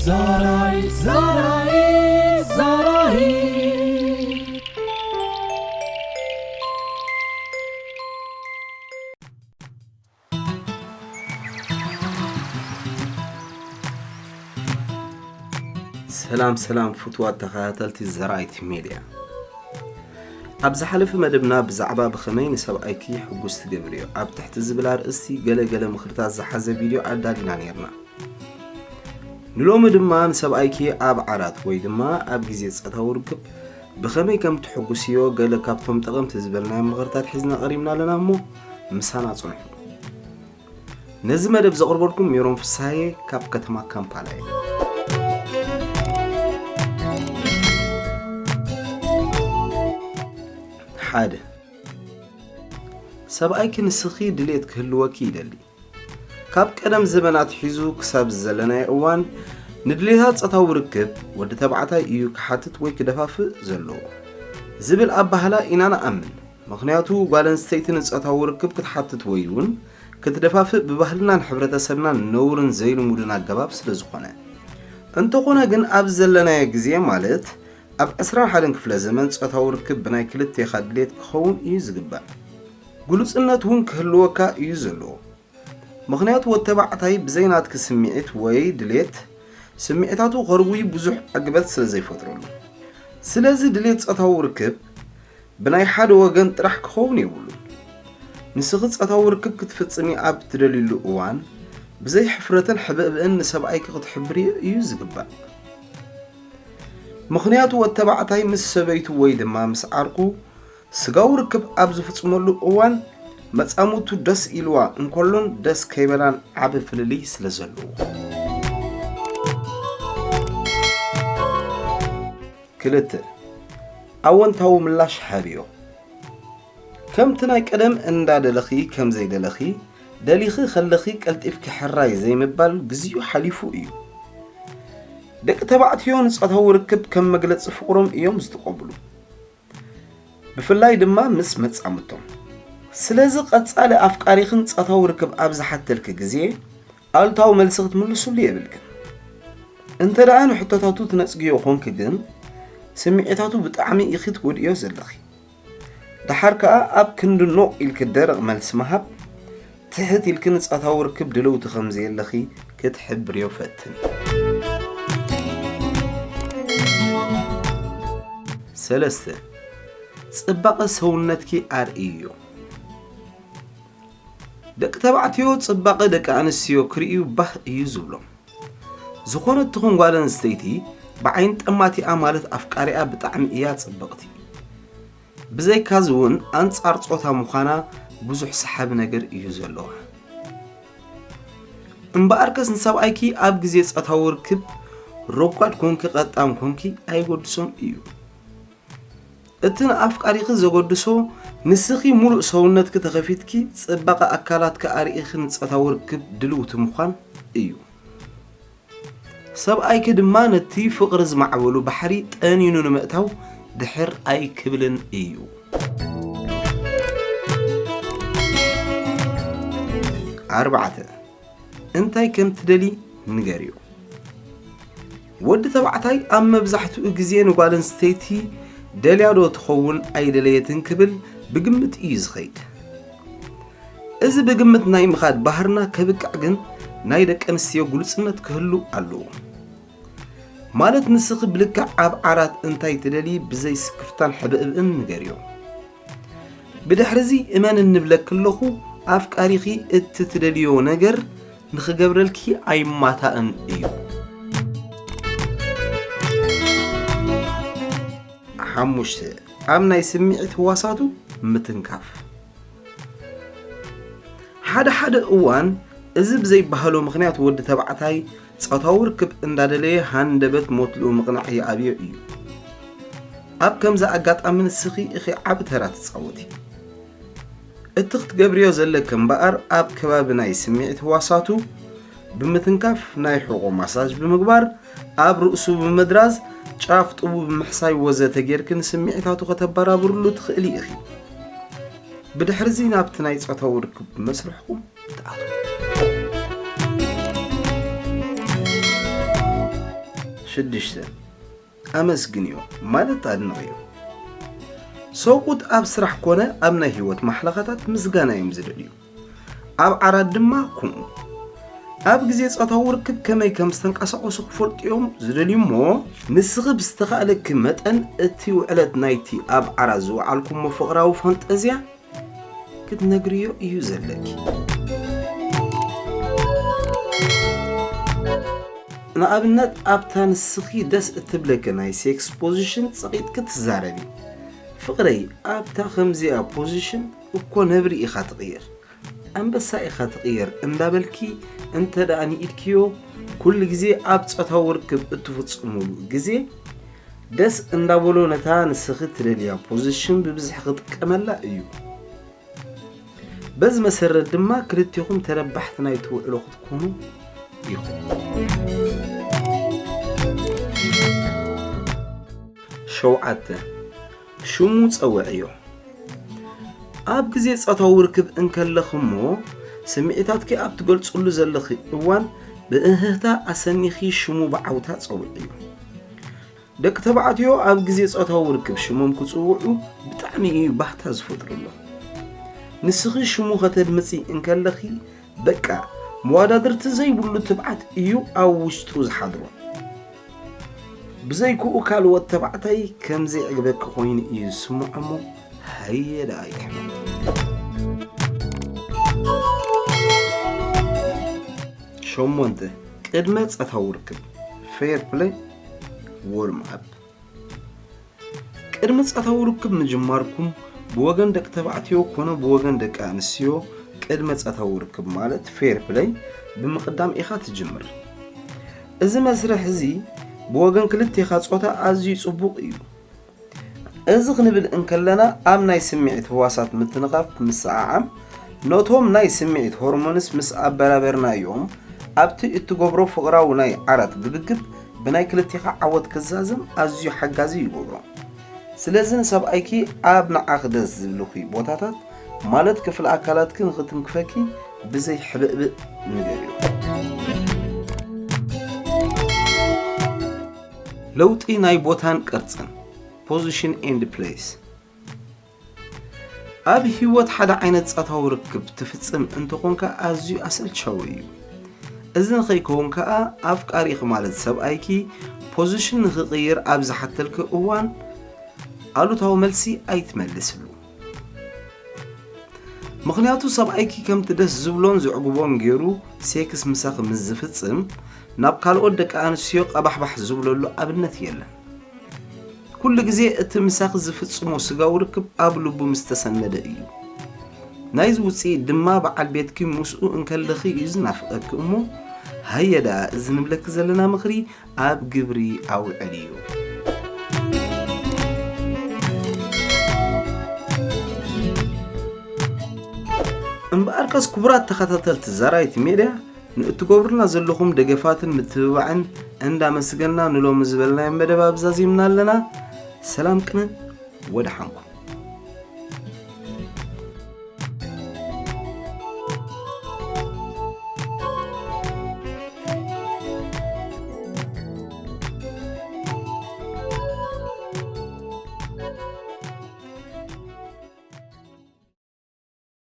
Zaraït, Zaraït, Zaraït. ሰላም ሰላም ፍትዋት ተኸታተልቲ ዘራይቲ ሜድያ። ኣብ ዝሓለፈ መደብና ብዛዕባ ብኸመይ ንሰብኣይኪ ሕጉስ ትገብርዮ ኣብ ትሕቲ ዝብል ኣርእስቲ ገለ ገለ ምኽርታት ዝሓዘ ቪድዮ ኣዳሊና ነይርና። ንሎሚ ድማ ንሰብኣይኪ ኣብ ዓራት ወይ ድማ ኣብ ግዜ ጾታዊ ርክብ ብኸመይ ከም ትሕጉስዮ ገለ ካብቶም ጠቐምቲ ዝበልናዮም ምኽርታት ሒዝና ቀሪብና ኣለና እሞ ምሳና ጽንሑ። ነዚ መደብ ዘቕርበልኩም ሜሮን ፍስሃየ ካብ ከተማ ካምፓላ እየ። ሓደ፣ ሰብኣይኪ ንስኺ ድሌት ክህልወኪ ይደሊ። ካብ ቀደም ዘበናት ሒዙ ክሳብ ዘለናዮ እዋን ንድሌታት ጾታዊ ርክብ ወዲ ተባዕታይ እዩ ክሓትት ወይ ክደፋፍእ ዘለዎ ዝብል ኣባህላ ኢና ንኣምን። ምኽንያቱ ጓል ኣንስተይቲ ንጾታዊ ርክብ ክትሓትት ወይ እውን ክትደፋፍእ ብባህልናን ሕብረተሰብናን ነውርን ዘይልሙድን ኣገባብ ስለ ዝኾነ። እንተኾነ ግን ኣብ ዘለናዮ ግዜ ማለት ኣብ ዕስራን ሓደን ክፍለ ዘመን ጾታዊ ርክብ ብናይ ክልቴኻ ድሌት ክኸውን እዩ ዝግባእ። ግሉጽነት እውን ክህልወካ እዩ ዘለዎ። ምኽንያቱ ወዲ ተባዕታይ ብዘይ ናትኪ ስምዒት ወይ ድሌት ስምዒታቱ ከርውዩ ብዙሕ ዕግበት ስለ ዘይፈጥረሉ። ስለዚ ድሌት ጾታዊ ርክብ ብናይ ሓደ ወገን ጥራሕ ክኸውን የብሉን። ንስኺ ጾታዊ ርክብ ክትፍጽሚ ኣብ ትደልዩሉ እዋን ብዘይ ሕፍረትን ሕብእብእን ንሰብኣይኪ ክትሕብርዮ እዩ ዝግባእ። ምኽንያቱ ወዲ ተባዕታይ ምስ ሰበይቱ ወይ ድማ ምስ ዓርኩ ስጋዊ ርክብ ኣብ ዝፍጽመሉ እዋን መጻምድቱ ደስ ኢልዋ እንከሎን ደስ ከይበላን ዓቢ ፍልልይ ስለ ዘለዎ። ክልተ፣ ኣወንታዊ ምላሽ ሃብዮ። ከምቲ ናይ ቀደም እንዳደለኺ ከም ዘይደለኺ ደሊኺ ከለኺ ቀልጢፍኪ ሕራይ ዘይምባል ግዚኡ ሓሊፉ እዩ። ደቂ ተባዕትዮ ንጾታዊ ርክብ ከም መግለጺ ፍቕሮም እዮም ዝጥቀምሉ። ብፍላይ ድማ ምስ መጻምድቶም። ስለዚ ቀጻሊ ኣፍቃሪኽን ጾታዊ ርክብ ኣብ ዝሓተልኪ ግዜ ኣሉታዊ መልሲ ክትምልስሉ የብልክን። እንተ ደኣ ንሕቶታቱ ትነጽግዮ ኾንኪ ግን ስምዒታቱ ብጣዕሚ ኢኺ ትጎድእዮ ዘለኺ። ደሓር ከኣ ኣብ ክንዲ ኖእ ኢልኪ ደረቕ መልሲ ምሃብ ትሕት ኢልኪ ንጾታዊ ርክብ ድልውቲ ከም ዘየለኺ ክትሕብርዮ ፈትኒ። ሰለስተ፣ ጽባቐ ሰውነትኪ ኣርእይዮ። ደቂ ተባዕትዮ ጽባቐ ደቂ ኣንስትዮ ክርእዩ ባህ እዩ ዝብሎም። ዝኾነት ትኹን ጓል ኣንስተይቲ ብዓይኒ ጠማቲኣ ማለት ኣፍቃሪኣ ብጣዕሚ እያ ጽብቕቲ። ብዘይካዚ እውን ኣንጻር ጾታ ምዃና ብዙሕ ሰሓቢ ነገር እዩ ዘለዋ። እምበኣርከስ ንሰብኣይኪ ኣብ ግዜ ጾታዊ ርክብ ረጓድ ኮንኪ ቀጣን ኮንኪ ኣይጎድሶን እዩ። እቲ ንኣፍቃሪኺ ዘጎድሶ ንስኺ ሙሉእ ሰውነትኪ ተኸፊትኪ ጽባቐ ኣካላትኪ ኣርኢኺ ንጾታዊ ርክብ ድልውቲ ምዃን እዩ። ሰብኣይኪ ድማ ነቲ ፍቕሪ ዝማዕበሉ ባሕሪ ጠኒኑ ንምእታው ድሕር ኣይክብልን እዩ። ኣርባዕተ፣ እንታይ ከም ትደሊ ንገርዮ። ወዲ ተባዕታይ ኣብ መብዛሕትኡ ግዜ ንጓል ኣንስተይቲ ደልያ ዶ ትኸውን ኣይደለየትን ክብል ብግምት እዩ ዝኸይድ። እዚ ብግምት ናይ ምኻድ ባህርና ከብቅዕ ግን ናይ ደቂ ኣንስትዮ ግሉጽነት ክህሉ ኣለዎ። ማለት ንስኺ ብልክዕ ኣብ ዓራት እንታይ ትደሊ ብዘይ ስክፍታን ሕብእብእን ንገርዮ። ብድሕርዚ እመን እንብለኪ ኣለኹ ኣፍቃሪኺ እቲ ትደልዮ ነገር ንኽገብረልኪ ኣይማታእን እዩ። ሓሙሽተ፣ ኣብ ናይ ስምዒት ህዋሳቱ ምትንካፍ። ሓደ ሓደ እዋን እዚ ብዘይባህሎ ምኽንያት ወዲ ተባዕታይ ጾታዊ ርክብ እንዳደለየ ሃንደበት ሞትልኡ ምቕናዕ ይኣብዮ እዩ። ኣብ ከምዚ ኣጋጣሚ ንስኺ ኢኺ ዓቢ ተራ ትጻወቲ። እቲ ክትገብርዮ ዘለኪ እምበኣር ኣብ ከባቢ ናይ ስምዒት ህዋሳቱ ብምትንካፍ ናይ ሕቖ ማሳጅ ብምግባር ኣብ ርእሱ ብምድራዝ ጫፍ ጥቡ ብምሕሳይ ወዘተ ጌርኪ ንስምዒታቱ ከተበራብርሉ ትኽእሊ ኢኺ። ብድሕርዚ ናብቲ ናይ ጾታዊ ርክብ መስርሕኩም ትኣትዉ። ሽዱሽተ፣ ኣመስግንዮ ማለት ኣድንቕዮ። ሰብኡት ኣብ ስራሕ ኮነ ኣብ ናይ ህይወት ማሕለኻታት ምስጋና እዮም ዝደልዩ። ኣብ ዓራት ድማ ከምኡ። ኣብ ግዜ ጾታዊ ርክብ ከመይ ከም ዝተንቀሳቐሱ ክፈልጡ እዮም ዝደልዩ እሞ፣ ንስኺ ብዝተኻእለኪ መጠን እቲ ውዕለት ናይቲ ኣብ ዓራት ዝወዓልኩሞ ፍቕራዊ ፈንጠዝያ ክትነግርዮ እዩ ዘለኪ። ንኣብነት፣ ኣብታ ንስኺ ደስ እትብለኪ ናይ ሴክስ ፖዚሽን ጸቒጥኪ ትዛረቢ። "ፍቕረይ፣ ኣብታ ከምዚኣ ፖዚሽን እኮ ነብሪ ኢኻ ትቕየር፣ ኣንበሳ ኢኻ ትቕየር" እንዳበልኪ እንተ ደኣ ንኢድክዮ፣ ኩሉ ግዜ ኣብ ጾታዊ ርክብ እትፍጽሙሉ ግዜ፣ ደስ እንዳበሎ ነታ ንስኺ ትደልያ ፖዚሽን ብብዝሒ ክጥቀመላ እዩ። በዚ መሰረት ድማ ክልቴኹም ተረባሕቲ ናይቲ ውዕሎ ክትኮኑ ኢኹም። ሸውዓተ፣ ሽሙ ጸውዕዮ። ኣብ ግዜ ጾታዊ ርክብ እንከለኺ እሞ፣ ስምዒታትኪ ኣብ ትገልጽሉ ዘለኺ እዋን፣ ብእህህታ ኣሰኒኺ ሽሙ ብዓውታ ጸውዕዮ። ደቂ ተባዕትዮ ኣብ ግዜ ጾታዊ ርክብ ሽሞም ክጽውዑ ብጣዕሚ እዩ ባህታ ዝፈጥሩሎም። ንስኺ ሽሙ ከተድምጺ እንከለኺ፣ በቃ፣ መወዳድርቲ ዘይብሉ ትብዓት እዩ ኣብ ውሽጡ ዝሓድሮ። ብዘይክኡ ካልኦት ተባዕታይ ከም ዘይዕግበኪ ኮይኑ እዩ ዝስምዖ እሞ፣ ሃየ ደኣ ይሕመም። ሸሞንተ፣ ቅድመ ጾታዊ ርክብ፣ ፌር ፕለይ፣ ዎርም ኣፕ። ቅድሚ ጾታዊ ርክብ ምጅማርኩም፣ ብወገን ደቂ ተባዕትዮ ኮነ ብወገን ደቂ ኣንስትዮ፣ ቅድመ ጾታዊ ርክብ ማለት ፌር ፕለይ ብምቕዳም ኢኻ ትጅምር። እዚ መስርሕ እዚ ብወገን ክልቴኻ ጾታ ኣዝዩ ጽቡቕ እዩ። እዚ ክንብል እንከለና፣ ኣብ ናይ ስምዒት ህዋሳት ምትንኻፍ ምስዓዓም፣ ነቶም ናይ ስምዒት ሆርሞንስ ምስ ኣበራበርናዮም፣ ኣብቲ እትገብሮ ፍቕራዊ ናይ ዓራት ግብግብ ብናይ ክልቴኻ ዓወት ክዛዘም ኣዝዩ ሓጋዚ ይገብሮ። ስለዚ ንሰብኣይኪ ኣብ ንዓኺ ደስ ዝብልኺ ቦታታት፣ ማለት ክፍሊ ኣካላትኪ ንኽትንክፈኪ ብዘይ ሕብእብእ ንገርዮ። ለውጢ ናይ ቦታን ቅርጽን፣ position and place። ኣብ ህይወት ሓደ ዓይነት ጾታዊ ርክብ ትፍጽም እንተኾንካ ኣዝዩ ኣሰልቻዊ እዩ። እዚ ንኸይከውን ከኣ ኣፍቃሪኺ ማለት ሰብኣይኪ ፖዚሽን ንኽቕይር ኣብ ዝሓተልኪ እዋን ኣሉታዊ መልሲ ኣይትመልስሉ። ምኽንያቱ ሰብኣይኪ ከምቲ ደስ ዝብሎን ዘዕግቦን ገይሩ ሴክስ ምሳኺ ምስ ዝፍጽም ናብ ካልኦት ደቂ ኣንስትዮ ቀባሕባሕ ዝብለሉ ኣብነት የለን። ኩሉ ግዜ እቲ ምሳኺ ዝፍጽሞ ስጋዊ ርክብ ኣብ ልቡ ምስ ተሰነደ እዩ። ናይዚ ውጽኢት ድማ በዓል ቤትኪ ምስኡ እንከለኺ እዩ ዝናፍቐኪ እሞ፣ ሃየ ደኣ እዚ ንብለኪ ዘለና ምኽሪ ኣብ ግብሪ ኣውዕልዮ። እምበኣርከስ ክቡራት ተኸታተልቲ ዘራይቲ ሜድያ፣ ንእትገብሩልና ዘለኹም ደገፋትን ምትብባዕን እንዳመስገንና ንሎሚ ዝበልናዮ መደብ ኣብዛዚምና ኣለና። ሰላም ቅንን ወደሓንኩም።